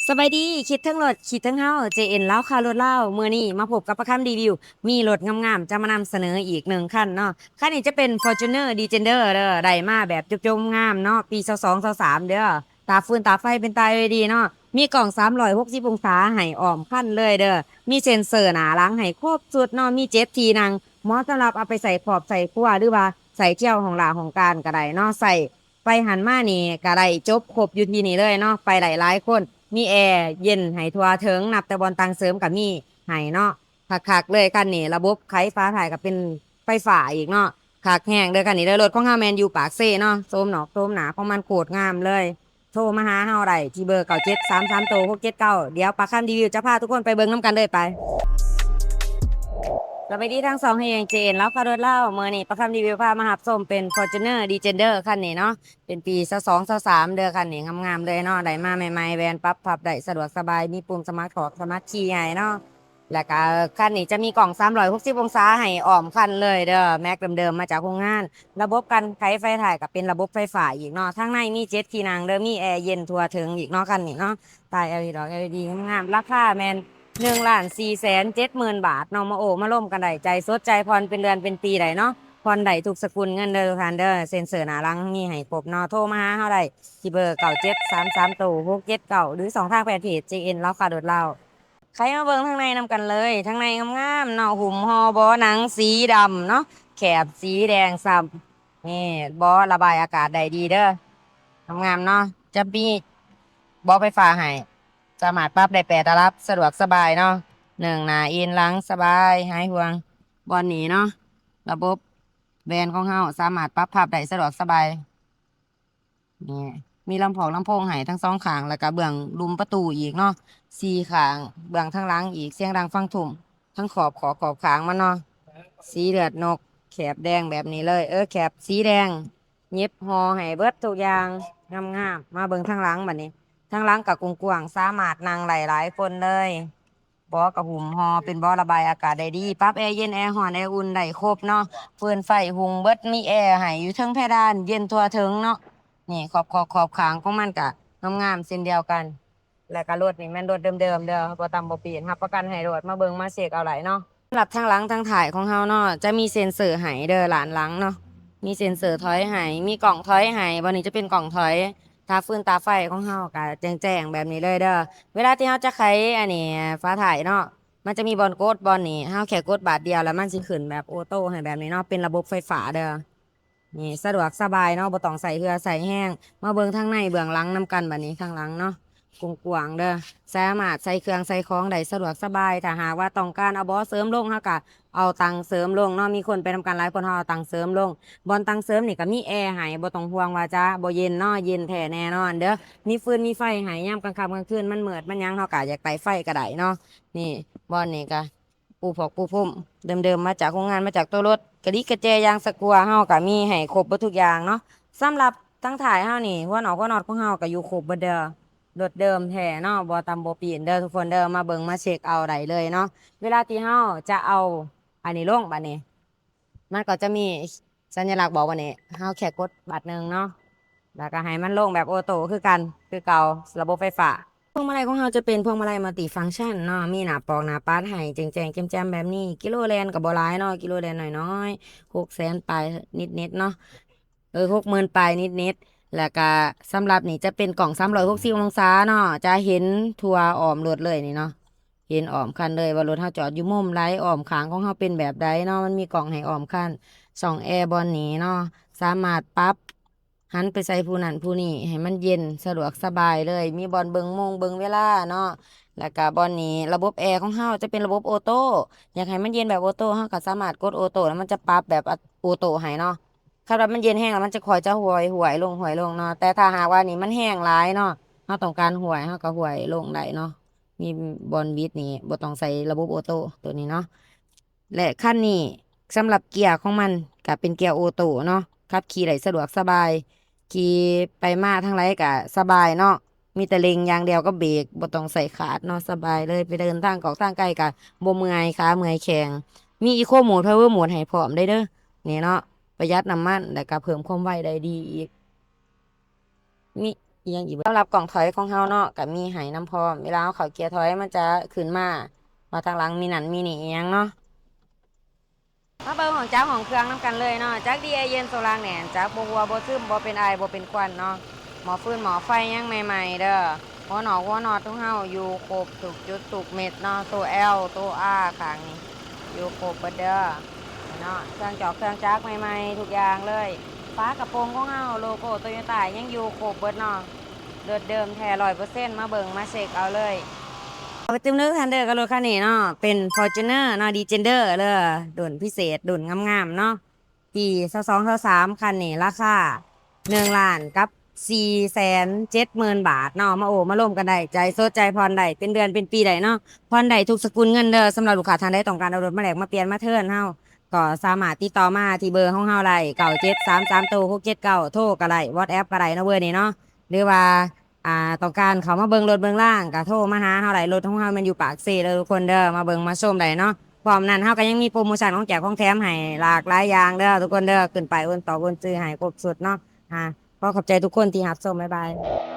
ສະບາຍດີ ຄິດເຖິງລົດ ຄິດເຖິງເຮົາ ເຈເອັນ ລາວຄ້າລົດລາວ. ມື້ນີ້ມາພົບກັບປາຄຳຣີວິວ ມີລົດງາມໆ ຈະມານຳສະເໜີອີກໜຶ່ງຄັນເນາະ. ຄັນນີ້ຈະເປັນ ຟໍຈູນເນີ ດີເຈັນເດີ ເດີ ໄດ້ມາແບບຈົບໆ ງາມເນາະ ປີຊາວສອງ ຊາວສາມ ເດີ. ຕາຟືນຕາໄຟເປັນຕາ ແອລ ອີ ດີ ເນາະ ມີກ້ອງສາມຮ້ອຍຫົກສິບອົງສາໃຫ້ອ້ອມຄັນເລີຍເດີ. ມີເຊັນເຊີໜ້າຫຼັງໃຫ້ຄົບຊຸດເນາະ ມີເຈັດທີ່ນັ່ງ ເໝາະສຳລັບເອົາໄປໃສ່ຄອບໃສ່ຄົວ ຫຼືວ່າໃສ່ທ່ຽວຫ້ອງລາຫ້ອງການກໍໄດ້ເນາະ. ໃສ່ ໄປຫັ້ນມານີ້ກໍໄດ້ຈົບຄົບຢູ່ທີ່ນີ້ເລີຍເນາະ ໄປໄດ້ຫຼາຍຄົນ. ມີແອເຢັນໃຫ້ທົ່ວເຖິງ ນັບແຕ່ບ່ອນຕັ່ງເສີມກໍມີໃຫ້ເນາະ. ຄັກໆ ເລີຍຄັນນີ້ ລະບົບໄຂຝາທ້າຍກໍເປັນໄຟຟ້າອີກເນາະ. ຄັກແຮງເດີຄັນນີ້ເດີ. ລົດຂອງເຮົາແມ່ນຢູ່ປາກເຊເນາະ. ໂສມນອກໂສມໜ້າຂອງມັນໂຄດງາມເລີຍ. ໂທມາຫາເຮົາໄດ້ທີ່ເບີ ເກົ້າເຈັດສາມສາມໂຕຫົກເຈັດເກົ້າ. ດຽວປາຄຳຣີວິວຈະພາທຸກຄົນໄປເບິ່ງນຳກັນເລີຍໄປ. ສະບາຍດີທັງສອງແຫ່ງ ເຈເອັນ ລາວຄ້າລົດລາວ. ມື້ນີ້ປາຄຳຣີວິວພາມາຮັບຊົມເປັນ ຟໍຈູນເນີ ດີເຈັນເດີ ຄັນນີ້ເນາະ ເປັນປີຊາວສອງ ຊາວສາມ ເດີ. ຄັນນີ້ງາມໆ ເລີຍເນາະ ໄດ້ມາໃໝ່ໆ ແວ່ນປັບພັບໄດ້ສະດວກສະບາຍ ມີປຸ່ມສະມາດຂອກສະມາດຄີໃຫ້ເນາະ. ແລ້ວກະຄັນນີ້ຈະມີກ້ອງສາມຮ້ອຍຫົກສິບອົງສາໃຫ້ອ້ອມຄັນເລີຍເດີ. ແມັກເດີມໆ ມາຈາກໂຮງງານ. ລະບົບກັນໄຂໄຟທ້າຍກໍເປັນລະບົບໄຟຟ້າອີກເນາະ. ທາງໃນມີເຈັດທີ່ນັ່ງເດີ ມີແອເຢັນທົ່ວເຖິງອີກເນາະ ຄັນນີ້ເນາະ. ຕາ ແອລ ອີ ດອກ ແອລ ອີ ດີ ງາມໆ. ລາຄາແມ່ນໜຶ່ງລ້ານສີ່ແສນເຈັດໝື່ນບາດເນາະ. ມາໂອ້ມາລົມກັນໄດ້ ຈ່າຍສົດຈ່າຍຜ່ອນເປັນເດືອນເປັນປີໄດ້ເນາະ. ຜ່ອນໄດ້ທຸກສະກຸນເງິນເດີທຸກທ່ານເດີ. ເຊັນເຊີໜ້າຫຼັງມີໃຫ້ຄົບເນາະ. ໂທມາຫາເຮົາໄດ້ທີ່ເບີ ເກົ້າເຈັດສາມສາມໂຕຫົກເຈັດເກົ້າ ຫຼືຊ່ອງທາງແຟນເພຈ ເຈເອັນ ລາວຄ້າລົດລາວ. ໄຂມາເບິ່ງທາງໃນນຳກັນເລີຍ. ທາງໃນງາມໆ ເນາະ ຫຸ້ມຫໍ່ເບາະໜັງສີດຳເນາະ ແຂບສີແດງຊ້ຳ. ນີ້ເບາະລະບາຍອາກາດໄດ້ດີເດີ ງາມໆ ເນາະ. ຈະມີເບາະໄຟຟ້າໃຫ້ ສາມາດປັບໄດ້ແປດລະດັບ ສະດວກສະບາຍເນາະ. ເໜິ່ງໜ້າເອນຫຼັງສະບາຍ ຫາຍຫ່ວງ. ບ່ອນນີ້ເນາະ ລະບົບແວ່ນຂອງເຮົາສາມາດປັບພັບໄດ້ສະດວກສະບາຍ. ນີ້ ມີລຳໂພງ ລຳໂພງໃຫ້ທັງສອງຂ້າງ ແລ້ວກະເບື້ອງລຸ່ມປະຕູອີກເນາະ ສີ່ຂ້າງ ເບື້ອງທາງຫຼັງອີກ ສຽງດັງຟັງທຸ້ມ ທັງຂອບຂອບຂອບຂ້າງມັນເນາະ. ສີເລືອດນົກ ແຂບແດງແບບນີ້ເລີຍ ເອີ ແຂບສີແດງ ເຫຢັບຫໍ່ໃຫ້ເບິດທຸກຢ່າງ ງາມໆ. ມາເບິ່ງທາງຫຼັງບັດນີ້ ທາງຫຼັງກະກວ້າງໆ ສາມາດນັ່ງໄດ້ຫຼາຍຄົນເລີຍ. ເບາະກະຫຸ້ມຫໍ່ ເປັນເບາະລະບາຍອາກາດໄດ້ດີ. ປັບແອເຢັນ ແອຮ້ອນ ແອອຸ່ນໄດ້ຄົບເນາະ. ຟືນໄຟຮຸ່ງເບິດ ມີແອໃຫ້ຢູ່ເທິງເພດານ ເຢັນທົ່ວເຖິງເນາະ. ນີ້ຂອບຂອບຂອບຂ້າງຂອງມັນກະງາມໆ ເຊັ່ນດຽວກັນ ແລ້ວກະລົດນີ້ແມ່ນລົດເດີມໆ ເດີ ບໍ່ຕຳບໍ່ປີ້ນ ຮັບປະກັນໃຫ້ໂລດ ມາເບິ່ງມາເຊັກເອົາໄດ້ເນາະ. ສຳລັບທາງຫຼັງທາງທ້າຍຂອງເຮົາເນາະ ຈະມີເຊັນເຊີໃຫ້ເດີ ລ້ານຫຼັງເນາະ ມີເຊັນເຊີຖອຍໃຫ້ ມີກ້ອງຖອຍໃຫ້. ບ່ອນນີ້ຈະເປັນກ້ອງຖອຍ ຕາຟືນຕາໄຟຂອງເຮົາກະແຈ້ງໆ ແບບນີ້ເລີຍເດີ. ເວລາທີ່ເຮົາຈະໄຂອັນນີ້ ຝາທ້າຍເນາະ ມັນຈະມີບ່ອນກົດ ບ່ອນນີ້ ເຮົາແຄ່ກົດບາດດຽວ ແລ້ວມັນຊິຂຶ້ນແບບໂອໂຕ້ໃຫ້ແບບນີ້ເນາະ ເປັນລະບົບໄຟຟ້າເດີ. ນີ້ສະດວກສະບາຍເນາະ ບໍ່ຕ້ອງໃຊ້ເຫື່ອໃຊ້ແຮງ. ມາເບິ່ງທາງໃນເບື້ອງຫຼັງນຳກັນບັດນີ້ ທາງຫຼັງເນາະ ກວ້າງໆ ເດີ ສາມາດໃສ່ເຄື່ອງໃສ່ຂອງໄດ້ສະດວກສະບາຍ. ຖ້າຫາກວ່າຕ້ອງການເອົາເບາະເສີມລົງ ເຮົາກະເອົາຕັ່ງເສີມລົງເນາະ ມີຄົນໄປນຳກັນຫຼາຍຄົນ ເຮົາເອົາຕັ່ງເສີມລົງ. ບ່ອນຕັ່ງເສີມນີ້ກະມີແອໃຫ້ ບໍ່ຕ້ອງຫ່ວງວ່າຈະບໍ່ເຢັນເນາະ ເຢັນແທ້ແນ່ນອນເດີ. ມີຟືນມີໄຟໃຫ້ ຍາມກາງຄ່ຳກາງຄືນມັນມືດມັນຫຍັງ ເຮົາກະຢາກໄຕ້ໄຟກະໄດ້ເນາະ. ນີ້ບ່ອນນີ້ກະ ປູພອກປູພົມເດີມໆ ມາຈາກໂຮງງານ ມາຈາກໂຕລົດ ກະດິກກະແຈ ຢາງສະກົວ ເຮົາກະມີໃຫ້ຄົບເບິດທຸກຢ່າງເນາະ. ສຳລັບທາງທ້າຍເຮົານີ້ ຫົວນອກຫົວນັອດຂອງເຮົາກະຢູ່ຄົບເບິດເດີ ລົດເດີມແທ້ເນາະ ບໍ່ຕຳບໍ່ປີ້ນເດີທຸກຄົນເດີ. ມາເບິ່ງມາເຊັກເອົາໄດ້ເລີຍເນາະ. ເວລາທີ່ເຮົາຈະເອົາອັນນີ້ລົງ ບາດນີ້ ມັນກໍຈະມີສັນຍະລັກບອກວ່ານີ້ ເຮົາແຄ່ກົດບາດໜຶ່ງເນາະ ແລ້ວກໍໃຫ້ມັນລົງແບບໂອໂຕ້ຄືກັນ ຄືເກົ່າ ລະບົບໄຟຟ້າ. ພວງມາໄລຂອງເຮົາຈະເປັນພວງມາໄລມັລຕິຟັງຊັນເນາະ ມີໜ້າປອກໜ້າປັດໃຫ້ແຈ້ງໆ ແຈ່ມໆ ແບບນີ້. ກິໂລແລ່ນກໍບໍ່ຫຼາຍເນາະ ກິໂລແລ່ນນ້ອຍໆ ຫົກແສນປາຍນິດໆ ເນາະ ເອີ ຫົກໝື່ນປາຍນິດໆ. ແລ້ວກະສຳລັບນີ້ຈະເປັນກ້ອງສາມຮ້ອຍຫົກສິບອົງສາເນາະ ຈະເຫັນທົ່ວອ້ອມລົດເລີຍນີ້ເນາະ ເຫັນອ້ອມຄັນເລີຍວ່າລົດເຮົາຈອດຢູ່ມຸມໃດ ອ້ອມຂ້າງຂອງເຮົາເປັນແບບໃດເນາະ. ມັນມີກ້ອງໃຫ້ອ້ອມຄັນ ຊ່ອງແອບ່ອນນີ້ເນາະ ສາມາດປັບຫັນໄປໃສ່ຜູ້ນັ້ນຜູ້ນີ້ໃຫ້ມັນເຢັນສະດວກສະບາຍເລີຍ. ມີບ່ອນເບິ່ງໂມງເບິ່ງເວລາເນາະ ແລ້ວກະບ່ອນນີ້ລະບົບແອຂອງເຮົາຈະເປັນລະບົບໂອໂຕ້ ຢາກໃຫ້ມັນເຢັນແບບໂອໂຕ້ ເຮົາກະສາມາດກົດໂອໂຕ້ ແລ້ວມັນຈະປັບແບບໂອໂຕ້ໃຫ້ເນາະ. ຄັນວ່າມັນເຢັນແຮງແລ້ວ ມັນຈະຄ່ອຍຈະຫວຍໆ ລົງ ຫວຍລົງເນາະ ແຕ່ຖ້າຫາກວ່ານີ້ມັນແຮງຫຼາຍເນາະ ເຮົາຕ້ອງການຫວຍ ເຮົາກໍຫວຍລົງໄດ້ເນາະ. ມີບ່ອນບິດນີ້ ບໍ່ຕ້ອງໃສ່ລະບົບໂອໂຕ້ໂຕນີ້ເນາະ. ແລະ ຄັນນີ້ສຳລັບເກຍຂອງມັນກໍເປັນເກຍໂອໂຕ້ເນາະ ຂັບຂີ່ໄດ້ສະດວກສະບາຍ ຂີ່ໄປມາທາງໃດກໍສະບາຍເນາະ. ມີແຕ່ເລັ່ງຢ່າງດຽວກັບເບກ ບໍ່ຕ້ອງໃສ່ຄາດເນາະ ສະບາຍເລີຍ ໄປເດີນທາງກອກທາງໄກກໍບໍ່ເມື່ອຍຂາເມື່ອຍແຂ້ງ. ມີອີໂຄໂໝດ ພາວເວີໂໝດໃຫ້ພ້ອມເດ້ເດີ ນີ້ເນາະ ປະຢັດນ້ຳມັນ ແລ້ວກໍເພີ່ມຄວາມໄວໄດ້ດີອີກ. ມີ ອີ່ຫຍັງອີກ ສຳລັບກ້ອງຖອຍຂອງເຮົາເນາະ ກໍມີໃຫ້ນຳພ້ອມ ເວລາເຮົາເຂົ້າເກຍຖອຍ ມັນຈະຂຶ້ນມາວ່າທາງຫຼັງມີນັ້ນມີນີ້ອີ່ຫຍັງເນາະ. ມາເບິ່ງຫ້ອງຈັກຫ້ອງເຄື່ອງນຳກັນເລີຍເນາະ. ຈັກດີແອເຢັນໂຊລາແໜ້ນ ຈັກບໍ່ຮົ່ວບໍ່ຊຶມ ບໍ່ເປັນໄອ ບໍ່ເປັນຄວັນເນາະ. ໝໍ້ຟືນໝໍ້ໄຟຍັງໃໝ່ໆເດີ. ຫົວນອກຫົວນອດຂອງເຮົາຢູ່ຄົບທຸກຈຸດທຸກເມັດເນາະ. ໂຕແອລ ໂຕອາ ຂ້າງນີ້ຢູ່ຄົບເບິດເດີເນາະ. ເຄື່ອງຈອກເຄື່ອງຈັກໃໝ່ໆທຸກຢ່າງເລີຍ. ຝາກະໂປງຂອງເຮົາ ໂລໂກ້ໂຕໂຍຕ້າຍັງຢູ່ຄົບເບິດເນາະ. ລົດເດີມແທ້ຮ້ອຍເປີເຊັນ ມາເບິ່ງມາເຊັກເອົາເລີຍ. ໄປຕື່ມເລີຍ ທັນເດີ ກັບລົດຄັນນີ້ເນາະ ເປັນຟໍຈູນເນີເນາະ ດີເຈັນເດີເດີ ລຸ້ນພິເສດ ລຸ້ນງາມໆເນາະ ປີຊາວສອງ ຊາວສາມ ຄັນນີ້ລາຄາໜຶ່ງລ້ານກັບສີ່ແສນເຈັດໝື່ນບາດເນາະ. ມາໂອ້ມາລົມກັນໄດ້ ຈ່າຍສົດຈ່າຍຜ່ອນໄດ້ ເປັນເດືອນເປັນປີໄດ້ເນາະ ຜ່ອນໄດ້ທຸກສະກຸນເງິນເດີ. ສຳລັບລູກຄ້າທ່ານໃດຕ້ອງການເອົາລົດມາແລກມາປ່ຽນມາເທີນເຮົາ ກໍສາມາດຕິດຕໍ່ມາທີ່ເບີຂອງເຮົາໄດ້ ເກົ້າເຈັດສາມສາມໂຕຫົກເຈັດເກົ້າ ໂທກໍໄດ້ WhatsApp ກໍໄດ້ເນາະ ເບີນີ້ເນາະ ຫຼືວ່າ ອ່າ ຕ້ອງການເຂົ້າມາເບິ່ງລົດເບິ່ງລາງ ກໍໂທມາຫາເຮົາໄດ້. ລົດຂອງເຮົາແມ່ນຢູ່ປາກເຊເດີທຸກຄົນເດີ ມາເບິ່ງມາຊົມໄດ້ເນາະ. ພ້ອມນັ້ນ ເຮົາກໍຍັງມີໂປຣໂມຊັນຂອງແຈກຂອງແຖມໃຫ້ຫຼາກຫຼາຍຢ່າງເດີທຸກຄົນເດີ ຂຶ້ນປ້າຍໂອນຕອບໂອນຊື່ໃຫ້ຄົບຊຸດເນາະ. ອ່າ ຂໍຂອບໃຈທຸກຄົນທີ່ຮັບຊົມ ບາຍບາຍ.